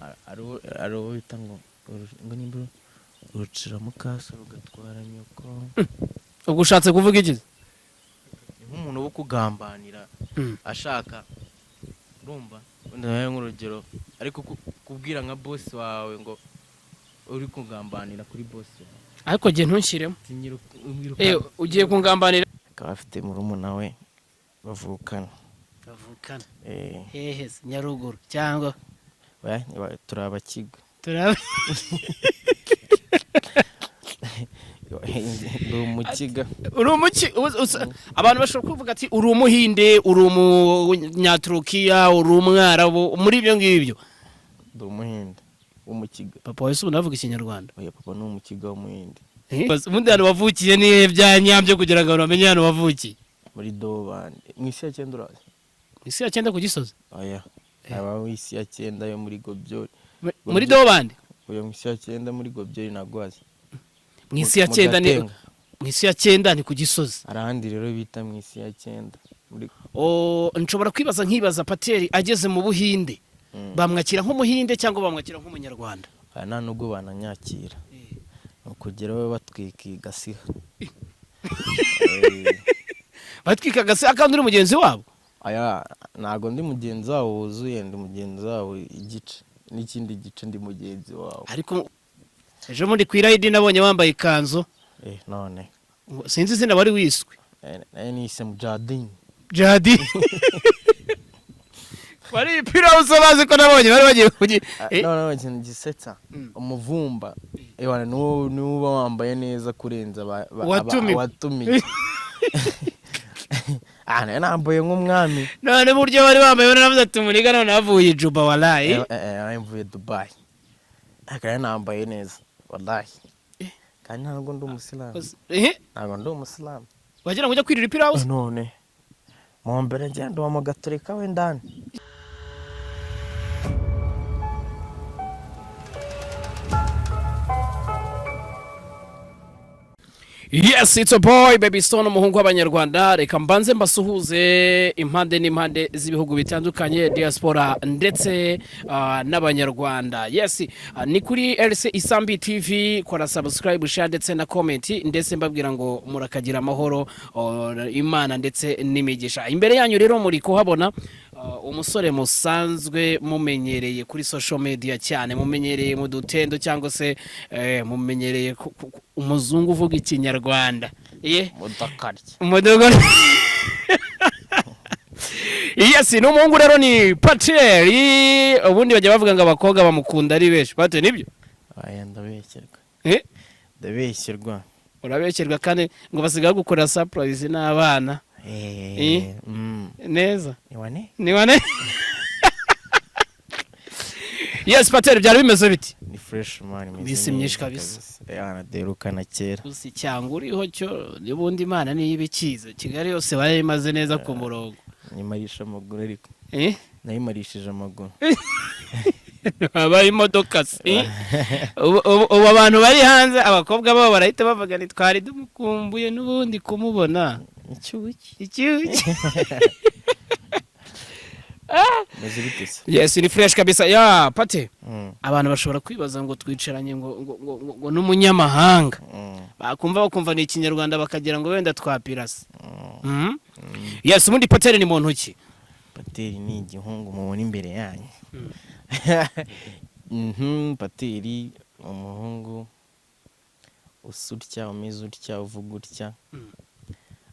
Ari uwo bita ngo ngo nimba urucira mukaso rugatwara nyoko. Ubwo ushatse kuvuga iki? Ni nk'umuntu wo kugambanira ashaka, urumva, wenda nawe nk'urugero, ariko kubwira nka boss wawe ngo uri kugambanira kuri boss wawe. Ariko jye ntunshyiremo. Ati, "Nyiruka-" Eh, ugiye kungambanira. Akaba afite murumuna we bavukana. Bavukana? Eh. Hehe se, Nyaruguru cyangwa? Oya, turi Abakiga. Turaba. Ndi Umukiga. Uri umuki? Abantu bashobora kuvuga ati uri Umuhinde, uri Umunyaturukiya, uri Umwarabu, muri ibyo ngibyo. Ndi Umuhinde w'Umukiga. Papa wawe se ubu navuga Ikinyarwanda? Oya, papa ni Umukiga w'Umuhinde. Ubundi ahantu wavukiye ni hehe bya nyabyo, kugira ngo abantu bamenye ahantu wavukiye? Muri Dobande, mu isi ya cyenda, urazi? Mu isi ya cyenda ku Gisozi? Oya, aba mu isi ya cyenda yo muri Gobyori. Muri Dobande? Oya, mu isi ya cyenda muri Gobyori, ntabwo wazi? Mu isi ya Mu cyenda ni Gatenga. Mu isi ya cyenda ni ku Gisozi. Hari ahandi rero bita mu isi ya cyenda muri O, nshobora kwibaza, nkibaza Pateri ageze mu Buhinde, bamwakira nk'Umuhinde cyangwa bamwakira nk'Umunyarwanda? Aya nta nubwo bananyakira, ni ukugeraho batwika igasiha. Batwika agasi akandi, uri mugenzi wabo? Aya, ntabwo ndi mugenzi wabo wuzuye, ndi mugenzi wabo igice, n'ikindi gice ndi mugenzi wabo. Ariko ejo bundi ku irayidi nabonye wambaye ikanzu. Eh, none? Ngo sinzi izina wari wiswe. Nayo nise Mujadini. Jadi wari ipira usa, bazi ko nabonye bari bagiye kugi None ikintu gisetsa, umuvumba ewana niwo uba wambaye neza kurenza Uwatumiwe. Watumiye. Ah, nayo nambaye nk'umwami. None uburyo bari bambaye, naravuze ati muniga none avuye i Juba, walayi. Nayo mvuye Dubai, ariko nayo nambaye neza wallahi, kandi ntabwo ndi Umusilamu. Ntabwo ndi Umusilamu. Wagira ngo ujya kwirira ipira usa. None mu mbere ngenda uwo mu Gaturika w'indani. Yes, it's a boy Baby Stone, umuhungu w'Abanyarwanda. Reka mbanze mbasuhuze impande n'impande z'ibihugu bitandukanye, diaspora ndetse n'Abanyarwanda. Yes, ni kuri RC Isambi TV, kora subscribe, share ndetse na comment, ndetse mbabwira ngo murakagira amahoro, Imana ndetse n'imigisha. Imbere yanyu rero muri kuhabona umusore musanzwe mumenyereye kuri social media cyane, mumenyereye mu dutendo cyangwa se mumenyereye umuzungu uvuga Ikinyarwanda. Ye Mudakarya. Umudogo. Yes, ni umuhungu rero, ni Pateri. Ubundi bajya bavuga ngo abakobwa bamukunda ari benshi. Pateri, nibyo? Aya, ndabeshyerwa. Eh? Ndabeshyerwa. Urabeshyerwa, kandi ngo basigaye gukora surprise n'abana. Eh, Neza. Ni wane. Ni wane. Yes, Pateri, byari bimeze biti? Ni fresh man, imeze Iminsi myinshi neza. Kabisa. Yana derukana kera. Gusa icyangwa uriho cyo n'ubundi Imana niyo ibikiza, Kigali yose bari imaze neza ku murongo. Nyimarisha amaguru ariko. Eh? Nayimarishije amaguru. Habaye imodoka se? Ubu abantu bari hanze, abakobwa babo barahita bavuga ni twari dumukumbuye n'ubundi kumubona. Icyuki. Icyuki. Meze bite se? Yes, ni fresh kabisa ya Pate. Abantu bashobora kwibaza ngo twicaranye ngo n'umunyamahanga, bakumva bakumva ni Ikinyarwanda, bakagira ngo wenda twapirase. Yes, ubundi Pateri ni muntu ki? Pateri ni igihungu mubona imbere yanyu. Pateri ni umuhungu usa utya, umeze utya, uvuga utya.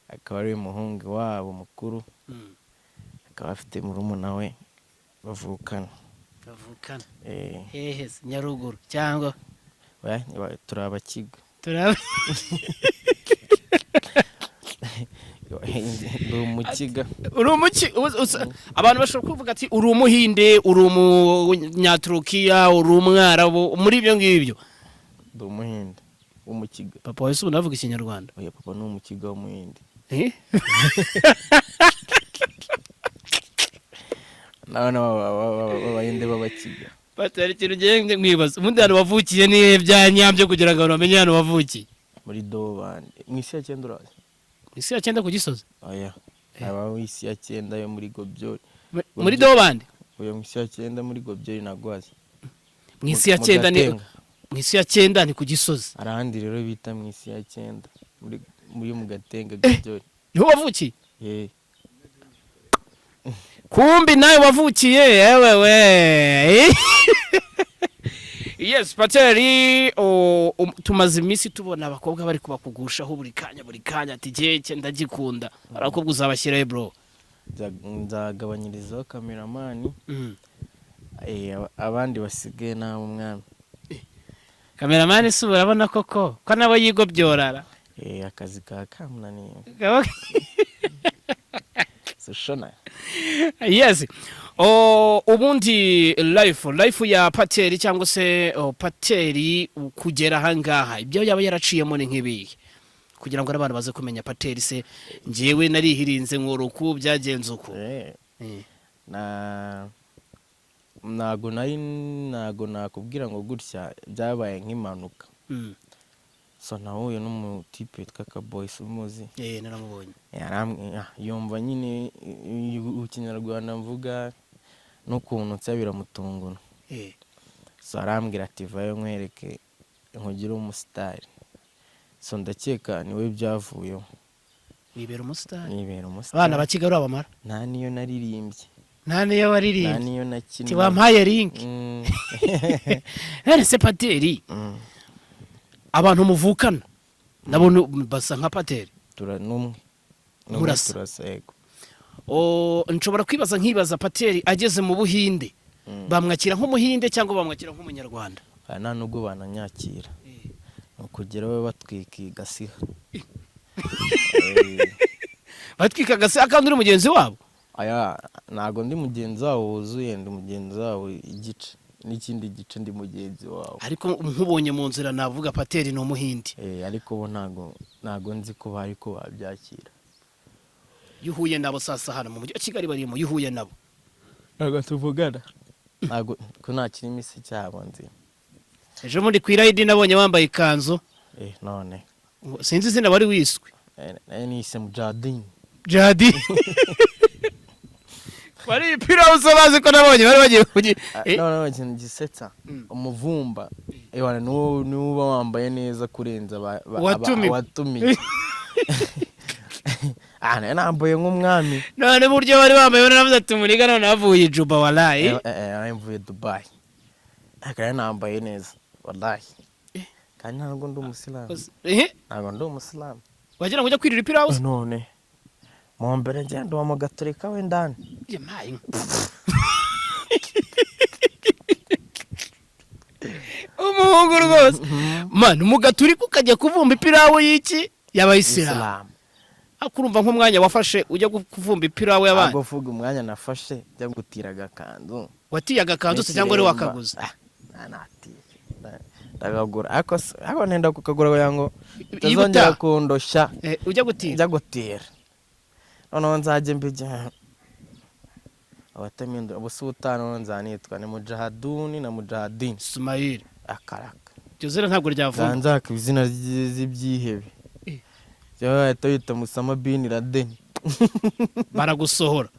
Akaba ari umuhungu wabo mukuru. Akaba afite murumuna we bavukana. Bavukana? Eh. Hehe se, Nyaruguru cyangwa? Oya, turi Abakiga. Turaba. Ndi Umukiga. Uri umuki? Abantu bashobora kuvuga ati uri Umuhinde, uri Umunyaturukiya, uri Umwarabu, muri ibyo ngibyo. Ndi Umuhinde w'Umukiga. Papa wawe se ubu navuga Ikinyarwanda? Oya, papa ni Umukiga w'Umuhinde. Eh? N'abana b'Abahinde b'Abakiga. Batari ikintu ngiye nkwibaza, ubundi ahantu wavukiye ni hehe bya nyabyo, kugira ngo abantu bamenye ahantu wavukiye? Muri Dobande, mu isi ya cyenda, urazi? Mu isi ya cyenda ku Gisozi? Oya, aba mu isi ya cyenda yo muri Gobyori. Muri Dobande? Oya, mu isi ya cyenda muri Gobyori, ntabwo wazi? Mu isi ya Mu cyenda ni Gatenga. Mu isi ya cyenda ni ku Gisozi. Hari ahandi rero bita mu isi ya cyenda muri mu Gatenga Gabyori. Niho wavukiye? Eh. Kumbi nawe wavukiye, yewe we. Yes, Pateri, tumaze iminsi tubona abakobwa bari kubakugushaho buri kanya buri kanya, ati jye ndagikunda. Abakobwa uzabashyirayo, bro? Nzagabanyirizaho cameraman. Abandi basigaye nabo umwami. Cameraman se urabona koko ko nabo yigobyorara? Akazi ka kamunaniye. Sushona. Yes. Ubundi life ya Pateri cyangwa se Pateri kugera ahangaha, ibyo yaba yaraciyemo ni nk'ibihe, kugira ngo n'abantu baze kumenya Pateri? Se njyewe narihirinze nkuruku, byagenze uku? Na ntago nari, ntago nakubwira ngo gutya, byabaye nk'impanuka. So nahuye n'umutipe witwa Kaboyisi, umuzi? Eh, naramubonye. Yumva nyine ikinyarwanda mvuga n'ukuntu nsa biramutungura. So arambwira ati: "Vayo nkwereke nkugire umusitari." So ndakeka niwe byavuyeho. Wibera umusitari. Nibera umusitari. Abana ba Kigali babamara. Nta niyo naririmbye. Nta niyo Nta waririmbye? niyo nakinnye. Wampaye link. None se Pateri, abantu muvukana nabo basa nka Pateri? Tura n'umwe. N'umwe. Murasa. Turasa, yego. Nshobora kwibaza, nkibaza Pateri ageze mu Buhinde, bamwakira nk'Umuhinde cyangwa bamwakira nk'Umunyarwanda? Aya nta nubwo bananyakira, ni ukugera babe batwika igasiha. Batwika agasiha kandi uri mugenzi wabo? Aya ntago ndi mugenzi wabo wuzuye, ndi mugenzi wabo igice, n'ikindi gice ndi mugenzi wabo. Ariko nkubonye mu nzira navuga Pateri ni Umuhinde. Ariko bo ntago nzi ko bari ko babyakira. Iyo uhuye nabo sasa hano mu mujyi wa Kigali barimo, iyo uhuye nabo? Ntago tuvugana, ntago ko nta kirimi se cyabo nzi. Ejo bundi ku irayidi nabonye wambaye ikanzu. None? Ngo sinzi izina wari wiswe. Nayo nise Mujadini. Jadi wari ipira usa, bazi ko nabonye bari bagiye kugi Noneho ikintu gisetsa, umuvumba ewana niwo uba wambaye neza kurenza Uwatumiwe. Uwatumiye. Ah, nayo nambaye nk'umwami. None uburyo bari bambaye, naravuze ati muniga none avuye i Juba, walayi. Nayo mvuye Dubai, ariko nayo nambaye neza wallahi, kandi ntabwo ndi umusilamu. Ntabwo ndi umusilamu. Wagira ngo ujya kwirira ipirawu se? None mu mbere ngenda uwo mu gatolika w'indani. Yampaye inka. Umuhungu rwose man, umugaturika ukajya kuvumba ipirawu y'iki, y'Abayisilamu? Isilamu. Ariko urumva nk'umwanya wafashe ujya kuvumba ipirawu y'abandi? Ntabwo uvuga umwanya nafashe njya gutira agakanzu. Watiye agakanzu se cyangwa wari N'ikiremba. wakaguze? Ah, natiye. Ndakagura, ariko ariko nenda kukagura kugira ngo Iyo utazongera utaha. kundoshya. Ujya gutira. Njya gutira, noneho nzajya mbijya abatamindura ubusa ubutaha, noneho nzanitwa ni Mujahaduni na Mujahadini. Sumayiri. Akaraka. Iryo zina ntabwo ryavumba. Nzanzaka izina ry'ibyihebe. Cyangwa bahita bita Musama bin Laden. Baragusohora.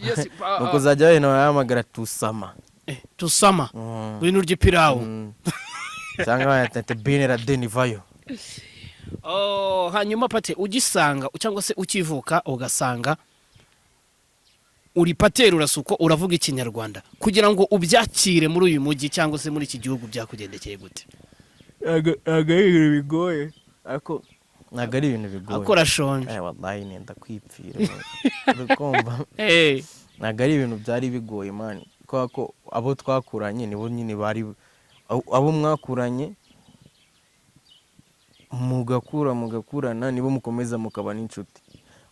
Yes, Ni ukuzajya bahita bahamagara Tusama. Tusama. Ngwino urya ipirawu. Cyangwa bahita ati bin Laden vayo. Oh, hanyuma Pate, ugisanga cyangwa se ukivuka ugasanga uri Pateri, urasuko, uravuga Ikinyarwanda, kugira ngo ubyakire muri uyu mujyi cyangwa se muri iki gihugu byakugendekeye gute? Ntabwo ari ibintu bigoye, ariko ntabwo ari ibintu bigoye. Akora ashonje. Wallahi nenda kwipfira, uri kumva? Ntabwo ari ibintu byari bigoye man, kubera ko abo twakuranye nibo nyine bari abo mwakuranye, mugakura mugakurana, nibo mukomeza mukaba n'inshuti,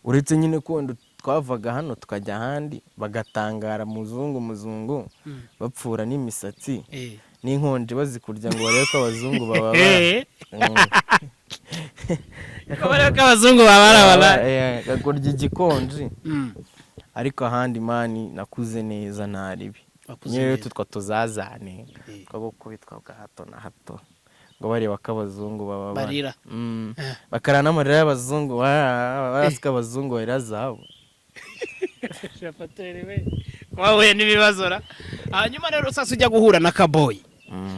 uretse nyine ko wenda twavaga hano tukajya ahandi bagatangara, muzungu muzungu, bapfura n'imisatsi n'inkonji bazikurya ngo barebe ko abazungu bababara. Ko barebe ko abazungu babara, walayi. Kakurya igikonji. Ariko ahandi man nakuze neza, nta ribi. Wakuze Niyo rero neza. tutwa tuzazane two gukubitwa bwa hato na hato ngo bareba ko abazungu bababara. Barira. Bakarara n'amarira y'abazungu, barasi ko abazungu barira zahabu. Pateri we, wahuye n'ibibazo ra. Hanyuma rero sasa ujya guhura na Kaboyi,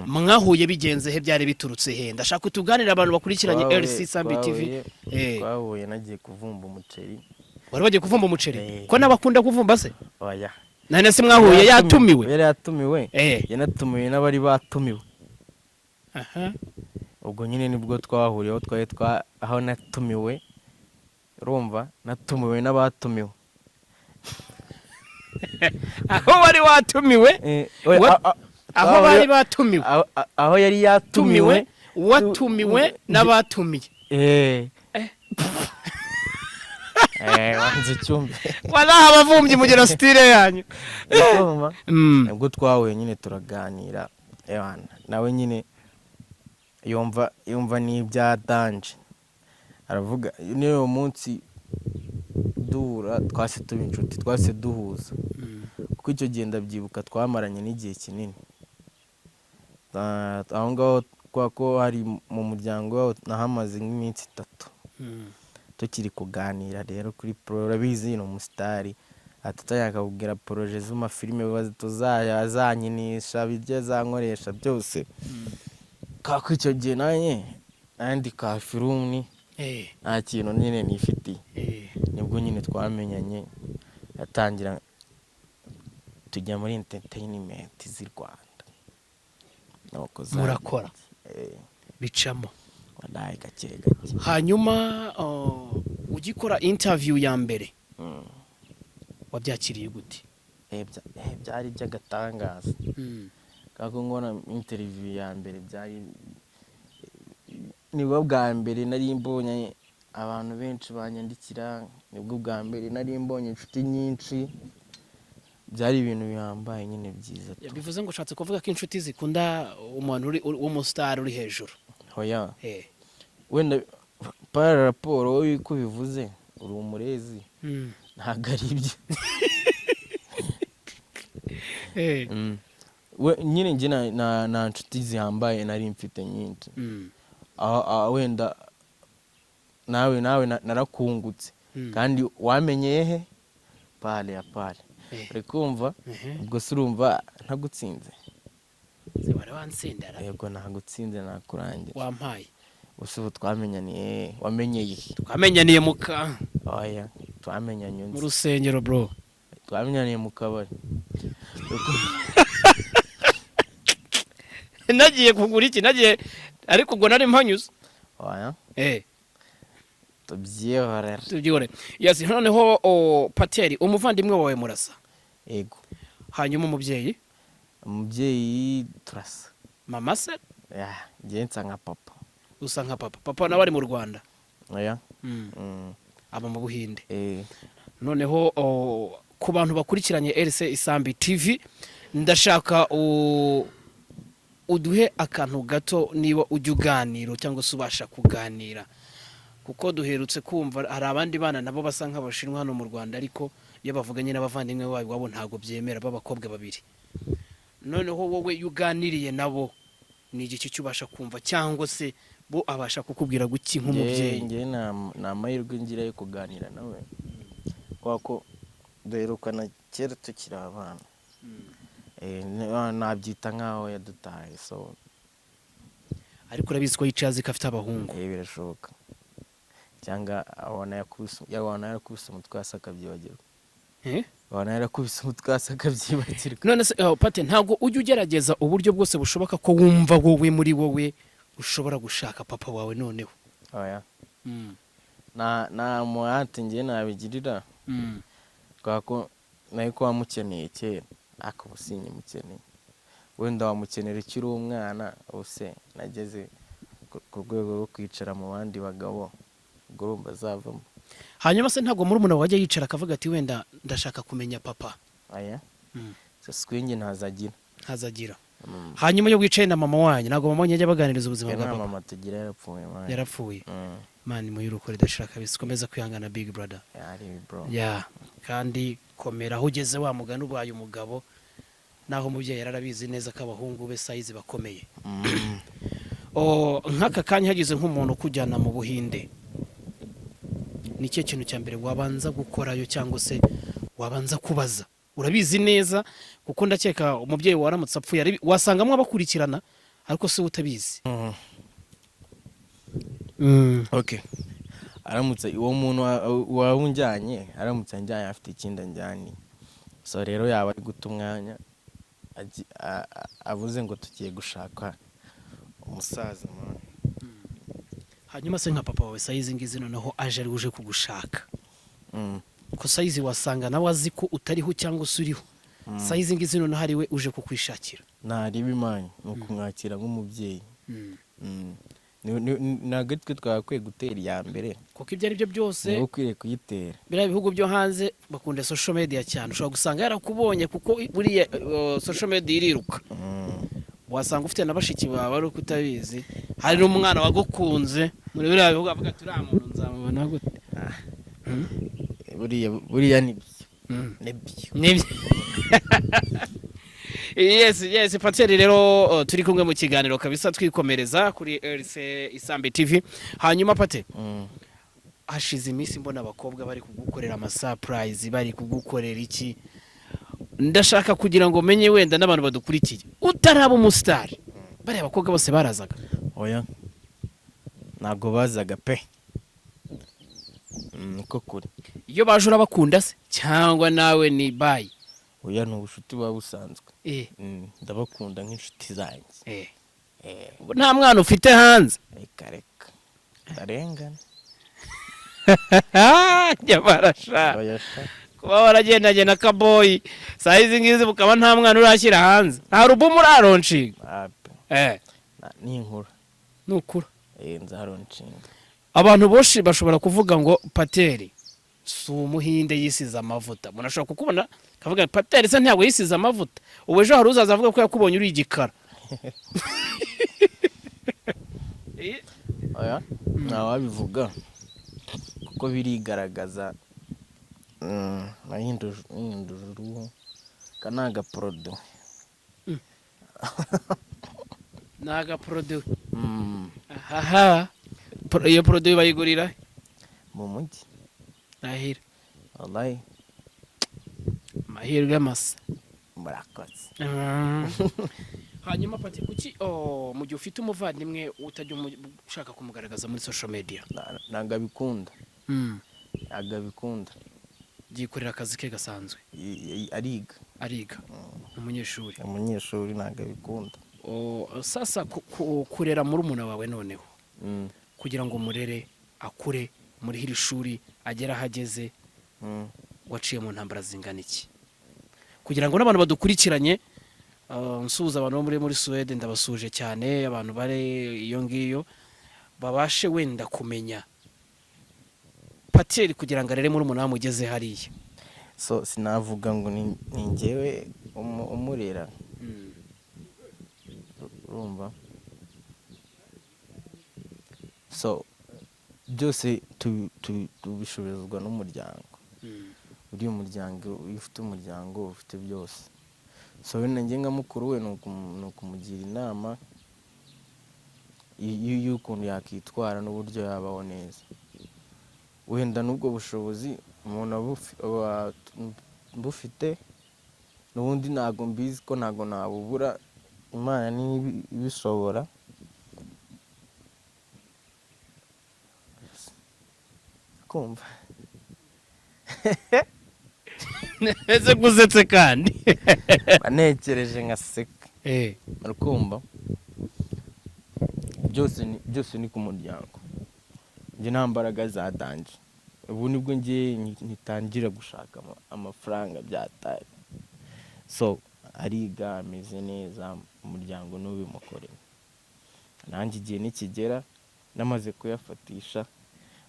mwahuye bigenze he? Byari biturutse he? Ndashaka utuganire abantu bakurikiranye LC Sambi TV. Twahuye nagiye kuvumba umuceri. Wari wagiye kuvumba umuceri? Eh. Ko n'abakunda kuvumba se? Oya. None se mwahuye yatumiwe? Yari yatumiwe. Yanatumiwe n'abari batumiwe. Ubwo nyine nibwo twahuriyeho, twari twa aho natumiwe, urumva, natumiwe n'abatumiwe. Aho wari watumiwe? Oya, Aho bari batumiwe? Aho yari yatumiwe. Tumiwe, watumiwe n'abatumiye. Eh. Eh, wanze icyumba. Walahi, abavumbyi mugira style yanyu. Urumva? Nibwo twahuye nyine turaganira. Ewana, nawe nyine yumva ni ibya danger, aravuga niyo munsi duhura twase tuba inshuti, twase duhuza, kuko icyo gihe ndabyibuka twamaranye n'igihe kinini. Aho ngaho kubera ko hari mu muryango waho nahamaze nk'iminsi 3 tukiri kuganira. Rero kuri pro, urabizi ni umusitari, atatangira akakubwira projet z'amafilime tuzajya azankinisha, ibyo azankoresha byose. Kako icyo gihe nanjye nandi ka filumni nta kintu nyine nifitiye. Nibwo nyine twamenyanye, atangira tujya muri entertainment z'i Rwanda. Nuko zagenze. Murakora. Eh, bicamo. Wallahi, gake gake. Hanyuma ugikora interview ya mbere, wabyakiriye gute? Byari by'agatangaza. Kako ngona interview ya mbere byari nibwo bwa mbere nari mbonye abantu benshi banyandikira, nibwo bwa mbere nari mbonye inshuti nyinshi, byari ibintu bihambaye nyine byiza tu. Bivuze ngo ushatse kuvuga ko inshuti zikunda umuntu uri w'umusitari uri hejuru? Hoya. Wenda par rapport wowe uko ubivuze uri umurezi, ntabwo ari ibyo. We nyine njye nta nshuti zihambaye nari mfite nyinshi. Aho wenda nawe narakungutse. Kandi wamenyeye he pale ya pale. Uri kumva? Mhm. Ubwo se urumva ntagutsinze? Se wari wansindara? Yego, nagutsinze, nakurangira. Wampaye. Gusa ubu twamenyaniye, wamenyeye he? Twamenyaniye muka Oya, twamenyanye mu unzi. rusengero, bro. Twamenyaniye mu kabari. Nagiye kugura iki, nagiye, ariko ubwo nari mpanyuze. Oya, tubyihorere. Tubyihorere. Yes, noneho pateri, umuvandimwe wawe murasa? Yego. Hanyuma umubyeyi? Umubyeyi turasa. Mama se? Ya, njye nsa nka papa. Usa nka papa. Papa nawe ari mu Rwanda? Oya. Aba mu Buhinde? Eh. Noneho ku bantu bakurikiranye RC Isambi TV, ndashaka uduhe akantu gato niba ujya uganira cyangwa se ubasha kuganira, kuko duherutse kumva hari abandi bana nabo basa nk'Abashinwa hano mu Rwanda, ariko iyo bavuganye n'abavandimwe babo iwabo ntabwo byemera, b'abakobwa babiri. Noneho wowe iyo uganiriye nabo ni igiki cyo ubasha kumva, cyangwa se bo abasha kukubwira guki nk'umubyeyi? Njye nta mahirwe ngira yo kuganira nawe, kubera ko duherukana kera tukiri abana. Nabyita nk'aho yadutaye, so. Ariko urabizi ko yicaye azi ko afite abahungu. Birashoboka, cyangwa abona yakubise, yabona yarakubise umutwe hasi akabyibagirwa. Eh? Abona yarakubise umutwe hasi akabyibagirwa. None se Pate, ntabwo ujya ugerageza uburyo bwose bushoboka ko wumva wowe muri wowe ushobora gushaka papa wawe noneho? Oya, nta muhate njye nabigirira, kubera ko nawe ko wamukeneye kera, ariko ubu sinkimukeneye. Wenda wamukenera ukiri umwana, ubu se nageze ku rwego rwo kwicara mu bandi bagabo, ubwo urumva azavamo? Hanyuma se ntabwo murumuna wawe ajya yicara akavuga ati: "Wenda ndashaka kumenya papa"? Aya, so swingi ntazagira. Ntazagira. Hanyuma iyo wicaye na mama wanyu, ntabwo mama wanyu ajya baganiriza ubuzima Ya, bwa nta papa? mama tugira, yarapfuye man. Yarapfuye? Man, muyirukore idashira kabisa. Ukomeza kwihangana, big brother. Yari bro. Ya, kandi komera aho ugeze, wa mugani ubaye umugabo, naho umubyeyi yararabizi neza ko abahungu be size bakomeye. Nk'aka kanya hagize nk'umuntu ukujyana mu Buhinde, ni ikihe kintu cya mbere wabanza gukorayo cyangwa se wabanza kubaza? Urabizi neza, kuko ndakeka umubyeyi waramutse apfuye wasangamo abakurikirana, ariko si we utabizi. Okay, aramutse uwo muntu waba unjyanye, aramutse anjyanye afite ikindi anjyaniye, so rero yaba ari guta umwanya avuze ngo tugiye gushaka umusaza, man. Hanyuma se nka papa wawe sayizi ngizi noneho aje ari uje kugushaka, ko sayizi wasanga nawe azi ko utariho cyangwa se uriho, sayizi ngizi noneho ari we uje kukwishakira? Ntareba imana ni ukumwakira nk'umubyeyi. Ntabwo twe twagakwiye gutera iya mbere. Kuko ibyo ari byo byose, niwe ukwiriye kuyitera. Biriya bihugu byo hanze bakunda social media cyane. Ushobora gusanga yarakubonye, kuko buriya social media iriruka. Wasanga ufite na bashiki bawe ari uko utabizi, hari n'umwana wagukunze muri biriya bihugu avuga ati: "Uriya muntu nzamubona gute?" Buriya nibyo, nibyo. Nibyo. Yes, Pateri rero, turi kumwe mu kiganiro kabisa, twikomereza kuri RC Isambi TV. Hanyuma Pate, hashize iminsi mbona abakobwa bari kugukorera amasurprise, bari kugukorera iki. Ndashaka kugira ngo menye wenda n'abantu badukurikiye, utaraba umusitari bariya abakobwa bose barazaga? Oya, ntabwo bazaga pe. Niko kuri. Iyo baje urabakunda se cyangwa nawe ni bye? Oya, ni ubushuti buba busanzwe. Ndabakunda nk'inshuti zanjye. Ubu nta mwana ufite hanze? Reka reka, ndarengana. Nyamara sha, Oya sha. kuba waragendanye na Kaboyi saa izi ngizi bukaba nta mwana urashyira hanze, nta album uralaunchinga? Ape. Ni inkuru. Nukura. Nzalaunchinga. Abantu benshi bashobora kuvuga ngo Pateri si umuhinde, yisize amavuta. Umuntu ashobora kukubona akavuga: "Pateri se ntabwo yisize amavuta?" Ubu ejo hari uzaza avuga ko yakubonye uri igikara. Oya, ntawabivuga kuko birigaragaza. Nahinduje uruhu, aka ni agaproduit. Ni agaproduit? Mm. Ahaha. Iyo produit bayigurira? Mu mujyi. Ndahira. Wallahi. Amahirwe masa. Murakoze. Hanyuma Pati, kuki, oh, mu gihe ufite umuvandimwe utajya ushaka kumugaragaza muri social media? Ntabwo abikunda, ntabwo abikunda. Yikorera akazi ke gasanzwe? Ariga. Ariga, ni umunyeshuri? Umunyeshuri, ntabwo abikunda. Oh, sasa kurera murumuna wawe noneho, kugira ngo murere akure muri iri shuri agere aho ageze, waciye mu ntambara zingana iki? Kugira ngo n'abantu badukurikiranye, nsuhuza abantu bo muri Suwede, ndabasuhuje cyane, abantu bari iyo ngiyo babashe wenda kumenya Pateri kugira ngo arere murumuna we amugeze hariya. So sinavuga ngo ni njyewe umurera, urumva? So byose tubishobozwa n'umuryango. Uriya umuryango, iyo ufite umuryango uba ufite byose. So wenda njye nka mukuru we ni ukumugira inama y'ukuntu yakitwara n'uburyo yabaho neza. Wenda n'ubwo bushobozi umuntu aba bufite n'ubundi, ntabwo mbizi ko ntabwo nabubura, Imana niyo ibishobora kumva. Ese gusetse kandi? Banekereje nkaseka. Urakumva, byose ni ku muryango. Njye nta mbaraga za danger. Ubu nibwo ngiye ngitangira gushaka amafaranga byataye. So ariga ameze neza, umuryango n'ubimukorera. Nanjye igihe nikigera namaze kuyafatisha,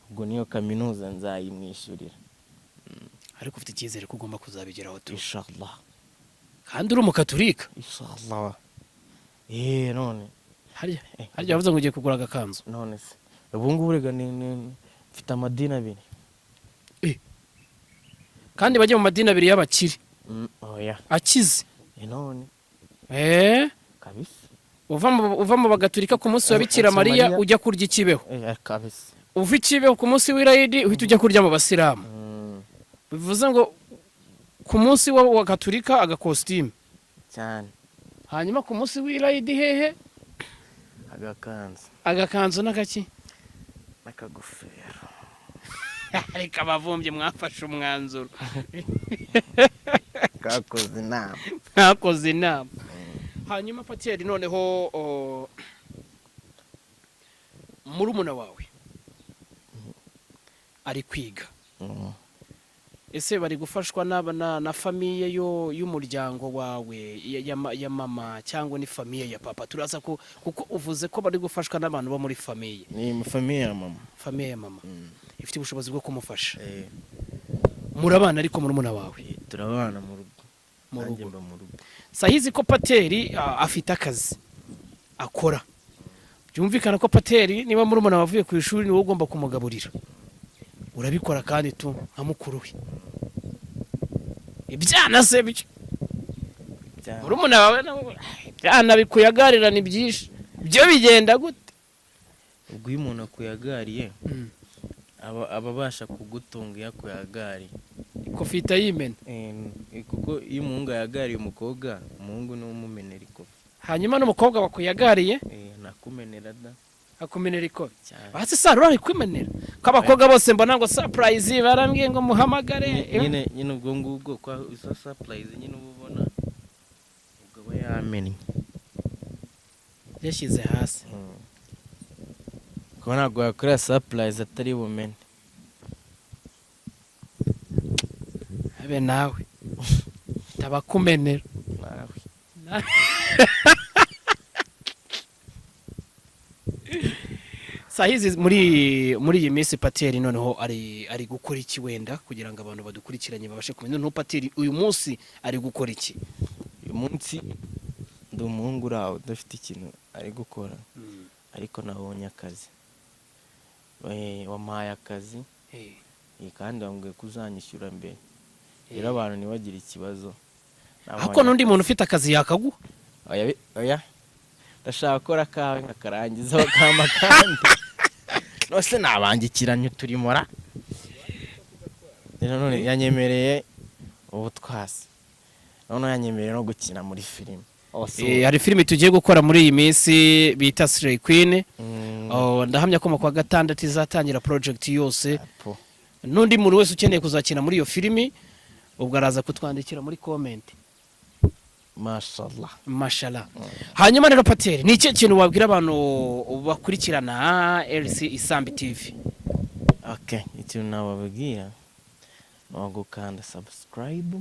ubwo niyo kaminuza nzayimwishyurira. Ariko ufite icyizere ko ugomba kuzabigeraho tu? Inshallah. Kandi uri umukaturika. Inshallah, none. Harya wavuze ngo ugiye kugura agakanzu? None se ubu ngubu rega mfite amadini abiri. Kandi bajya mu madini abiri y'abakire? Oya. Akize. None. Kabisa. Uva mu bagaturika ku munsi wa Bikira Mariya, Mariya. ujya kurya ikibeho. Kabisa. Uva ikibeho ku munsi w'irayidi, uhita ujya kurya mu basilamu. Bivuze ngo Ku munsi wa Gaturika agakositimu? Cyane. Hanyuma ku munsi w'irayidi hehe? Agakanzu. Agakanzu n'agaki? N'akagofero. Ariko abavumbyi mwafashe umwanzuro. Kakoze inama. Mwakoze inama. Hanyuma Patiyeri, noneho murumuna wawe ari kwiga. Ese bari gufashwa na famille yo y'umuryango wawe ya mama cyangwa ni famille ya papa? Turaza ko kuko uvuze ko bari gufashwa n'abantu bo muri famille. Ni mu famille ya mama. Famille ya mama ifite ubushobozi bwo kumufasha? Eh. Murabana ariko murumuna wawe? Turabana mu rugo. Mu Nanjye rugo. mba mu rugo. Sahizi ko Pateri afite akazi akora, byumvikana ko Pateri niba murumuna wavuye ku ishuri niwe ugomba kumugaburira. Urabikora kandi tu nka mukuru we. Ibyana se byo? Cyane. Murumuna wawe nawe, ibyana bikuyagarira ni byinshi, byo bigenda gute? Ubwo iyo umuntu akuyagariye, aba abasha kugutunga iyo akuyagariye. Ikofi ihita yimena. Kuko iyo umuhungu ayagariye umukobwa, umuhungu niwe umumenera ikofi. Hanyuma n'umukobwa bakuyagariye? Nakumenera da. Akumenera ikofi? Cyane. Basi saro uri kwimenera ko abakobwa bose mbona ngo surprise, barambwiye ngo muhamagare. Nyine ubwo ngubwo kwa izo surprise nyine uba ubona ubwo aba yamennye. Yashyize hasi. Kuko ntabwo yakorera surprise atari bumene. Abe nawe tabakumenera. Nawe. Sahizi muri iyi minsi Pateri noneho ari gukora iki, wenda kugira ngo abantu badukurikiranye babashe kumenya noneho Pateri uyu munsi ari gukora iki? Uyu munsi ndi umuhungu uri aho udafite ikintu ari gukora, ariko nabonye akazi. Wampaye akazi, kandi wambwiye ko uzanyishyura mbere. Rero abantu ntibagire ikibazo. Ariko n'undi muntu ufite akazi yakaguha. Oya, oya, ndashaka gukora akawe nkakarangiza bakampa kandi nose nabangikiranye uturimora. Rero none yanyemereye ubutwasi, noneho yanyemereye no gukina muri filime. Hari filime tugiye gukora muri iyi minsi bita Slay Queen. Oh, ndahamya ko mu kwa gatandatu izatangira project yose. Apo. N'undi muntu wese ukeneye kuzakina muri iyo filimi ubwo araza kutwandikira muri comment. Mashallah. Mashallah. Hanyuma rero Pateri, ni ikihe kintu wabwira abantu bakurikirana LC Isambi TV? Okay, ikintu nababwira ni ugukanda subscribe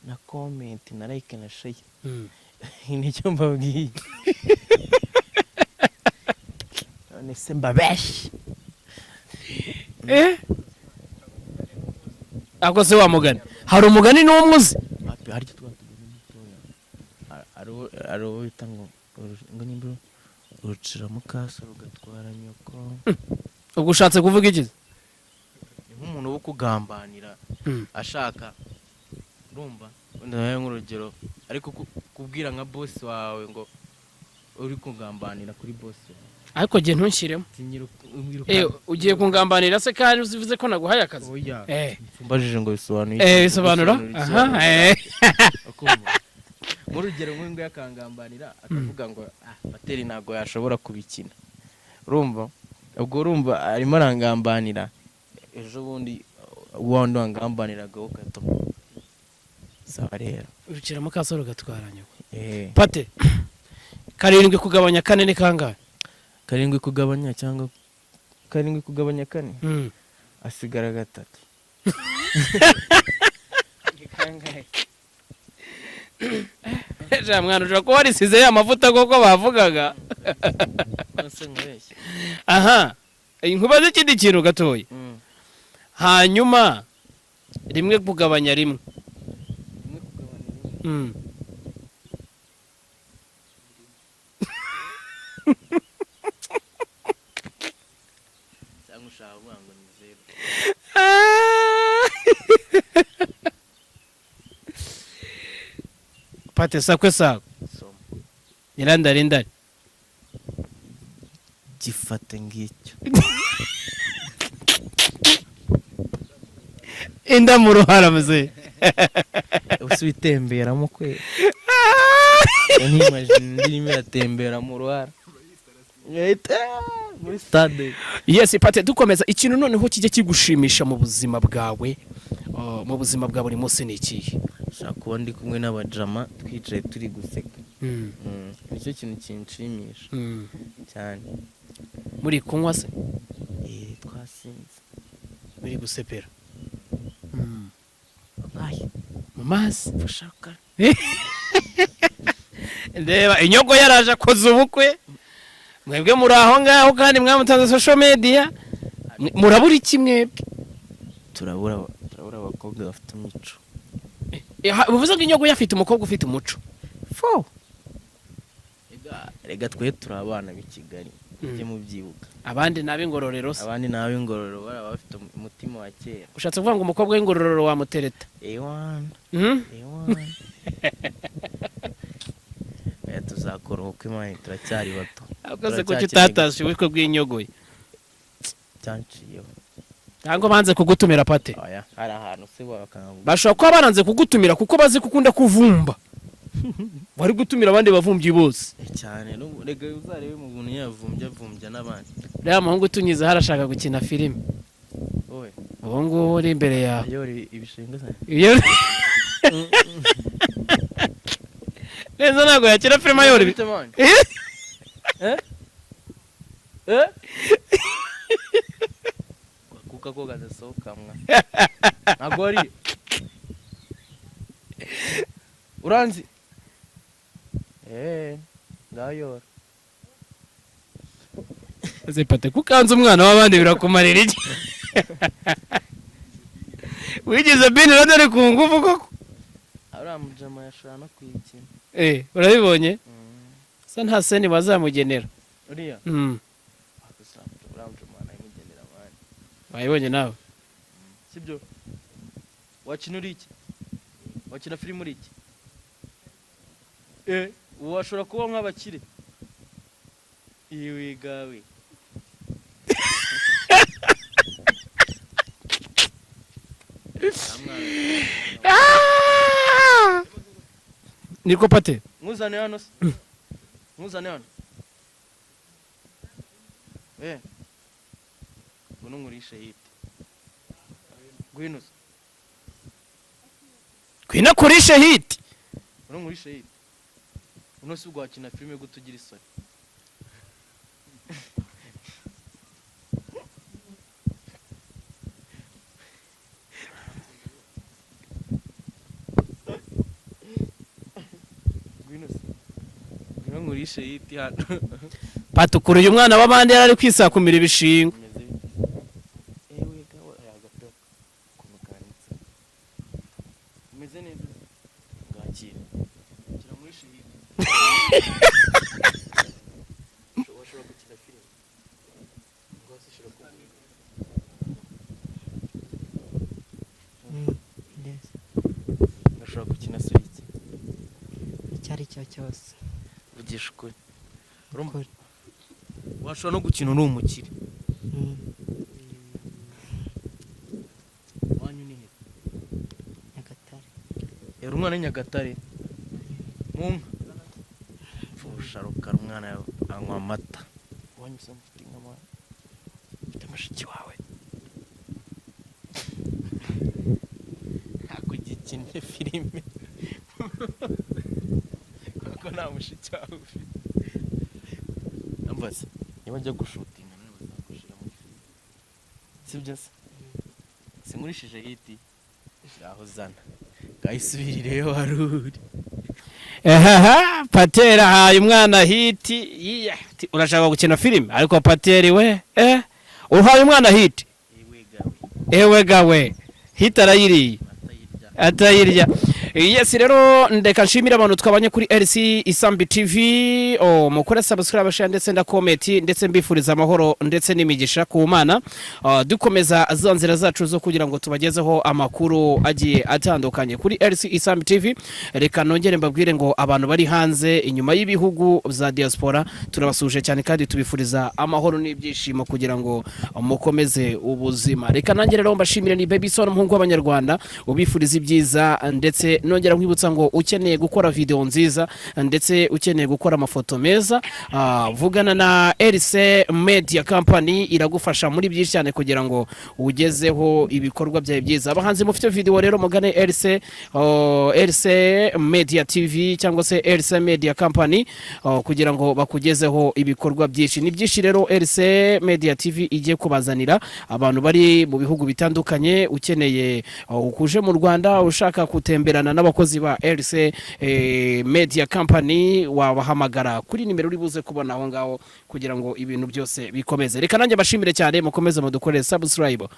na comment na like na share. Nicyo mbabwiye. None se mbabeshye? Eh, ako se wa mugani, hari umugani n'umwe uzi? Wapi, harya twa tugani mutoya ari uwo bita ngo ngo nimba urucira mukaso rugatwara nyoko. Ubwo ushatse kuvuga iki? Ni nk'umuntu wo kugambanira ashaka, urumva, wenda nawe nk'urugero ariko kubwira nka boss wawe ngo uri kugambanira kuri boss wawe. Ariko jye ntunshyiremo. Eh, ugiye kungambanira se kandi uzivuze ko naguhaye akazi? Oya. Eh. Mbajije ngo bisobanuye Eh, iki? bisobanura Bisobanura iki? Aha, eh. Ukumva. Nk'urugero nk'uyu nguyu akangambanira akavuga ngo ah, Pateri ntabwo yashobora kubikina, urumva, ubwo urumva arimo arangambanira. Ejo bundi wa wundi wangambaniraga wo gato, sawa rero. Urucira mukaso rugatwara nyoko. Eh. Pate, karindwi kugabanya kane ni kangahe? Karindwi kugabanya cyangwa karindwi kugabanya kane, asigara gatatu. Ja mwana, ushobora kuba warisize ya mavuta koko bavugaga. Nose nkubeshye? Aha, nkubaze ikindi kintu gatoya. Hanyuma rimwe kugabanya rimwe? Rimwe kugabanya rimwe. Cyangwa ushaka kuvuga ngo ni zeru? Pate, sakwe sakwe. Soma. Nyirandarindari. Gifate ngicyo. Inda mu ruhara muzehe. Si ibitemberamo kwe? Nkimagine indi irimo iratembera mu ruhara. Muri stade. Yes, Pate, dukomeza. Ikintu noneho kijya kigushimisha mu buzima bwawe, mu buzima bwa buri munsi, ni ikihe? Nshaka kuba ndi kumwe n'abajama, twicaye turi guseka. Nicyo kintu kinshimisha cyane. Muri kunywa se? Eh, twasinze. Muri gusepera? Ayi. Mu mazi. Mfashaka. Ndeba inyogo yaraje akoze ubukwe, mwebwe muri aho ngaho kandi mwamutanze social media. Murabura iki mwebwe? Turabura abakobwa bafite imico. Bivuze ngo inyogo afite umukobwa ufite umuco. Fo rega, twe turi abana b'i Kigali, mujye mubyibuka. Abandi ni ab'Ingororero se? Abandi ni ab'Ingororero, bari abafite umutima wa kera. Ushatse kuvuga ngo umukobwa w'Ingororero wamutereta? Ewana. Ewana. Oya, tuzakora ubukwe man, turacyari bato. Akoze kuki? Turacyakeneye. Utatashye ubukwe bw'inyogoye? Cyanciyeho. Cyangwa banze kugutumira, Pate? Oya, hari ahantu se bakanga? Bashobora kuba baranze kugutumira kuko bazi ko ukunda kuvumba, wari gutumira abandi bavumbyi bose. Cyane. N'ubu rega uzarebe mu buntu yavumbye, avumbya n'abandi. Reba muhungu utunyize, harashaka gukina filime. Wowe? Ubu ngubu uri imbere yawe. Ayora ibishinga se? Iyo neza ntabwo yakina filime ayora ibi. Bite, man? Eh? Eh? Kuka ko gadasohoka mwa. Ntabwo ari. Uranzi? Eh, ngayora. Ese Pate, kukanze umwana w'abandi birakumarira iki? Wigeze Bin Laden ku ngufu koko? Ariya mujama yashobora no kuyikina. Eh, urabibonye sa nta seni bazamugenera. Uriya? Uriya mujama nayimugenera abandi. Wayibonye nawe? Sibyo? Wakina uri iki? Wakina filime uri iki? Eh, washobora kuba nk'abakire. Iwe gawe. Niko Pate. Nkuzane hano se? Nkuzane hano? Eh. Ngwino nkurishe hit. Ngwino se. Kwina kurishe hit. Ngwino nkurishe hit. Uno si ubwo wakina filime gute ugira isoni? Ngwino se. Ngwino nkurishe hit hano. Pate, ukuruye umwana w'abandi yari ari kwisakumira ibishingo. Bimeze bite? Ewe gawe, aya agapira ukuntu kanditse. Umeze neza? Ngakira. Kira nkurishe hit. Washobora gukina filime. Rwose ushobora kuba. Yes. Urashobora gukina suri iki? Icyo ari cyo cyose. Vugisha ukuri. Urumva? Ukuri. Washobora no gukina uri umukire. Wanyu ni he? Nyagatare. Yari umwana w'i Nyagatare. Mu nka. Pfusha rukara, umwana anywa amata. Wanyu se mufite inka mwana? Mfite mushiki wawe. Ntabwo ugikinnye filime kuko nta mushiki wawe ufite. Ambaza niba ajya gushutinga nawe bazagushira muri filime. Sibyo se? Sinkurishije hit. Ngaho zana. Ngayisubirireyo wari uri. Ehaha, Pateri ahaye umwana hit. Yiya, ati, urashaka gukina filime ariko Pateri we, uhaye umwana hit. Ewe gawe. Ewe gawe, hit arayiriye. Atayirya. Atayirya. Yes, rero ndeka nshimire abantu twabanye kuri RC Isambi TV. Oh, mukore subscribe, share ndetse na comment, ndetse mbifuriza amahoro ndetse n'imigisha ku Mana. Dukomeza za nzira zacu zo kugira ngo tubagezeho amakuru agiye atandukanye kuri RC Isambi TV. Reka nongere mbabwire ngo abantu bari hanze inyuma y'ibihugu za diaspora, turabasuje cyane kandi tubifuriza amahoro n'ibyishimo kugira ngo mukomeze ubuzima. Reka nanjye rero mbashimire, ni Baby Son, umuhungu w'Abanyarwanda, ubifuriza ibyiza ndetse Ndetse nongera nkwibutsa ngo ukeneye gukora video nziza ndetse ukeneye gukora amafoto meza, vugana na RC Media Company, iragufasha muri byinshi cyane kugira ngo ugezeho ibikorwa byawe byiza. Abahanzi mufite video rero, mugane RC, oh, RC Media TV cyangwa se RC Media Company, oh, kugira ngo bakugezeho ibikorwa byinshi. Ni byinshi rero RC Media TV igiye kubazanira. Abantu bari mu bihugu bitandukanye, ukeneye, oh, ukuje mu Rwanda ushaka gutemberana n'abakozi ba RC Media Company, wabahamagara kuri nimero uri buze kubona aho ngaho kugira ngo ibintu byose bikomeze. Reka nanjye bashimire cyane, mukomeze mudukorere subscribe.